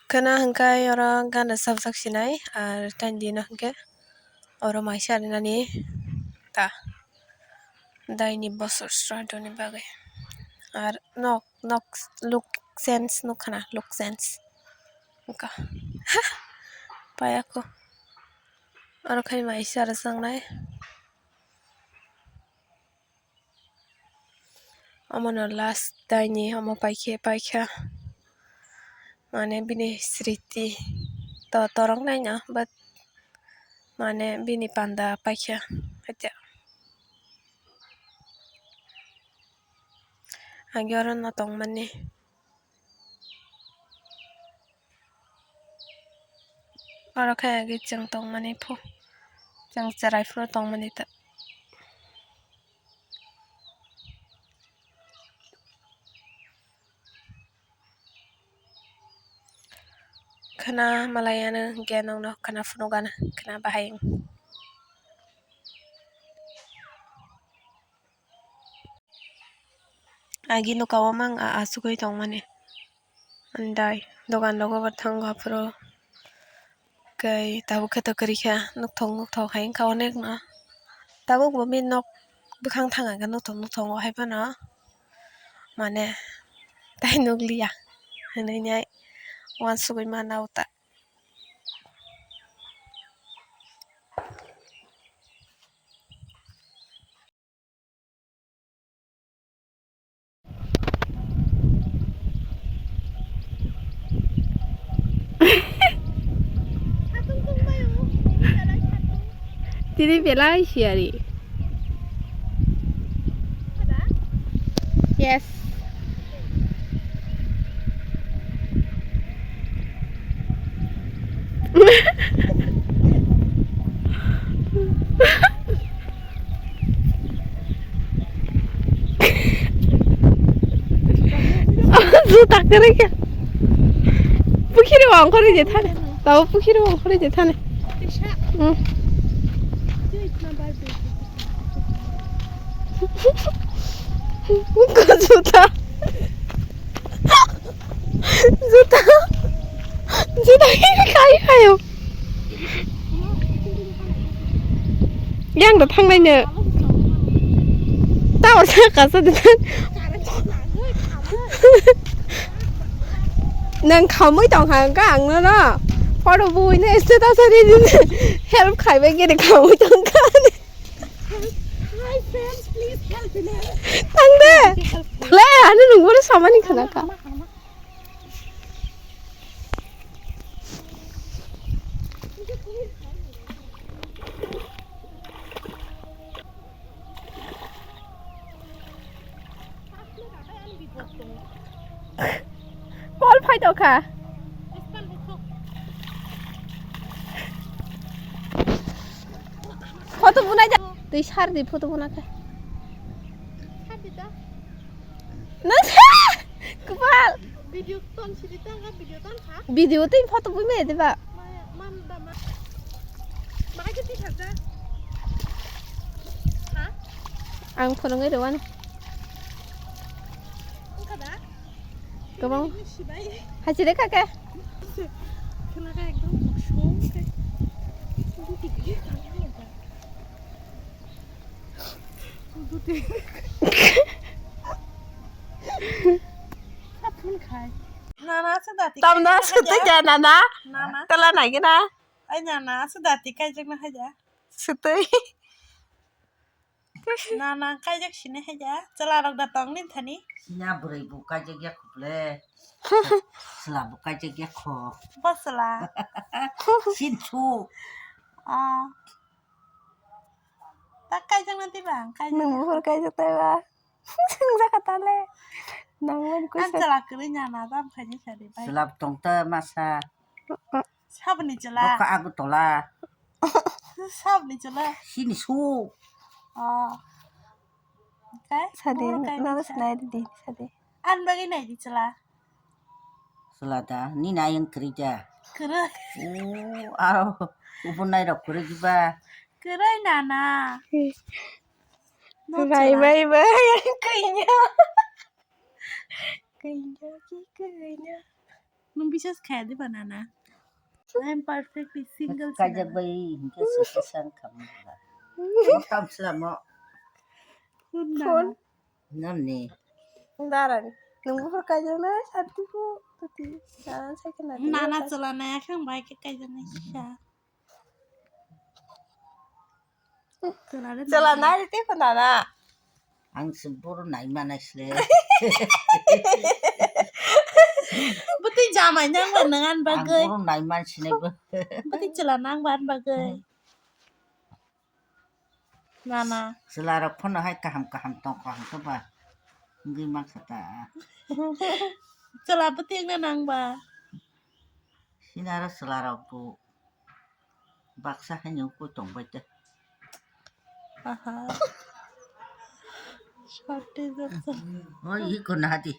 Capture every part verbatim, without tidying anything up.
Khwna hwnkhe oro gana sabjak sinai, ar tei dino hwnkhe oro maisa rinani ta daini bosor sradoni bagwi. Ar nok, nok look sense nukha na, look sense wngkha. Payakho. Oro khai maisa rwjaknai. Omono last daini omo paikhe paikha, mane bini sriti to torok naino, but mane bini panda paikha. Haikhe agi oro no tongmani. Oro khe agi chwng tongmani phu, chwng chwrai phuru tongmani ta. Khwna malai ano hwnkhe nokno khwna phunukgana khwna bahai. Agi nuka o mang a asugwi tongmani. Andai dogan rogo bo thango aphuru. Kei tabuk khe to kwrwi kha, nukthok nukthok hai wngkha onek no. Tabuk bo bini nok bwkhang thang hwnkhe nukthok nukthok o hai phano mane tai nukliya hinwi nai uansugwi mana o ta. Tini belai siyari. Yes. Juta kwrwi khe. Pukhiri o ongkhorwi je thani. Tabo pukhiri o ongkhorwi je thani. Hmm. Juta. Juta. Juta khai khayo. Yang da thanglaino. Tao sa ka sa de. Nang khamui tong ha ka ang no no. Photo bui ne status ri din. Help khai bai gini khamui tong ka. Hi friends, please help me. Thang de. Le, ani nungbo samani khana ka. Pol phai tokha. Photo bunai ja. Twi sar di photo buna khe. Sar di ta. Nasa! Kupal! Video ton sidi ta, video ton kha? Video tei photo bui me diba? Maya, man da ma. Makai ke tikha ja. Ha? Ang phunungwi rwani. Ang kada? Gabang. Ini si bai. Hachi de kake. Kena ka ekdom song ke. Ini video kan ada. Sapun khai. Nana se dati. Tamna sutwi ja nana. Nana. Tala nai gina. Ai nana se dati kai jek na haja. Sutwi. Nana kai jek sini haja. Chala rok da tong nin thani. Sinya bwrwi bu kai jek ya khuple. Sla bu kai jek ya kho. Bosla. Sinchu. Ah. Ta kaijak na diba ang kaijak. Nung buphur kaijak taiba. Swngjak kha tale. Nang wan kuisa. Ang chala kwrwi nana tam khaini sari bai. Slap tong ta masa. Sabni chala. Bokha agu tola. Sabni chala. Sini su. Oh. Kai? Sadi nana sinai di sadi. An bagwi nai di chala. Chwla da, nini ayang kwrwi da? Kwrwi. O, aro, ubunai rok kwrwi diba? Kwrwi nana. Hmm. No bai, chwla. Bai, bai, kanya. Kanya, ki kanya. Nung Wishes khaya di ba nana. I am perfectly single. Kajak bai hinkhe sese sang khamna. Mo tam slamo. Phone nana. Phone. Namni. Daran. Nungbo phor kajak na sati ko tuti. Daran sai kana. Nana chwla na yakhang bai khe kajak na sha. Chwla nai te khuna na. Ang se boro nai mana sle. Bwtwi jamai nang ba nang an bagwi. Ang boro nai man sinai bo. Bwtwi chwla nang ba an bagwi. Nana. Chwla rok phano hai kaham kaham tong kaham to ba. Ngwi man kha ta. Chwla bwtwi wngna nang ba. Sinaro chwla rok bo. Baksa haino koi tongbai te. Aha. Shorty joksa. Oi, iko nadi.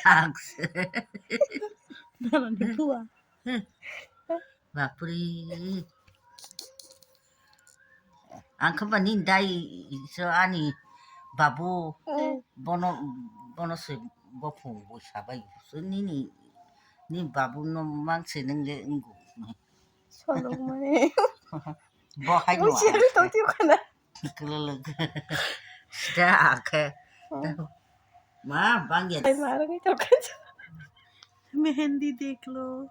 Ang se. Nana ni buwa. Bapri. Ang khe ba nini dai so ani babu. Mm. Bono, bono se bophung bo sabai. So nini, ni babu no mang se nang le ngo. Solong mani. Bo hai no. Mo siya ri tong tiu kana. Kelele. Sida akhe. Mm. Ma bang ya. Ai ma ri tong kana. Mehendi dekh lo.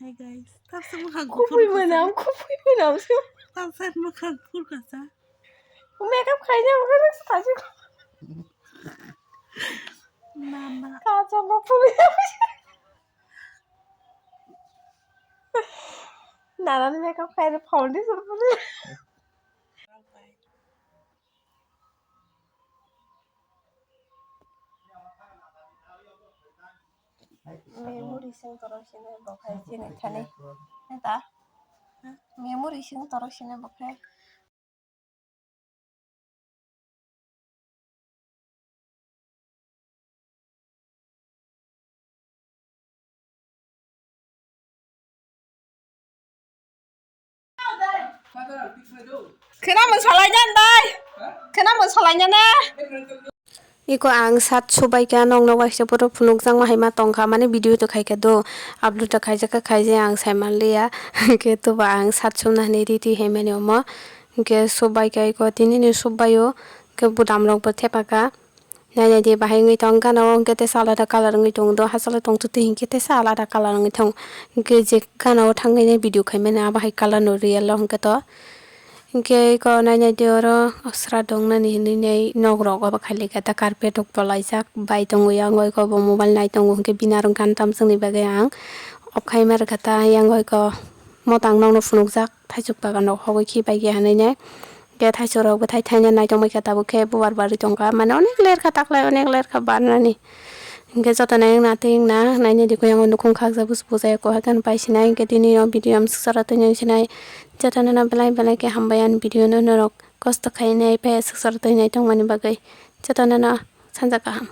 Hi guys. Tar se mukhang kuphur. Khupui manam, khupui manam se. Tar se mukhang kuphur kasa. Makeup khaina bukan se thaji. Mama. Kacha ma phuri. Nana ni makeup khaina foundation phuri. Memory sing torok sini bo khai chini thani. Eta. Memory sing torok sini bo khai. Khena mo salai nyan bai. Khena mo salai nyan na. Iko ang sat subai kha, nokno waisa photo phunukjakma hai ma tongkha, mane video to khaikha do, upload to khaijak kha, khaijak ang saimanliya. Hwnkhe tobo ang sat sumna hinwi ready hai mani omo. Hwnkhe subai kha iko tinini subaio, hwnkhe budam rokbo thepakha. Nainai di bahai wngwi tong gana o, hwnkhe teisa alada colour wngwi tongo do, hachalo tongtwtwi hinkhe teisa alada colour wngwi tongo. Hwnkhe je gana o thangnaini video khaimani abo hai colour no real o hwnkhe to. Hwnkhe eko nainai di oro sra dongnani hinwi nai nok rok obo khailika ta carpet rok bolaijak bai tongo yang o eko bo mobile nai tongo hwnkhe bini aro gan tamsokni bagwi ang off khaima rwkha ta yang o eko motang nokno phunukjak thaisuk bagan rok hogwi khi bai khe hinwi nai. Hwnkhe thaisuk rok bwthai thaina naitongbai kha tabuk khe bubar barwi tongkha mane onek ler kha taklai onek ler kha barnani. Hwnkhe joto nai wngna tei wngna nainai di khe yang o nukhung khakjak busu bujai eko hai kheno pai sinai hwnkhe tini o video ang swkcharo twi nai sinai. Jotono no belai belai khe hambai ani video no norok kosto khai nai phe swkcharo twi nai tongmani bagwi. Jotono no sanja kaham.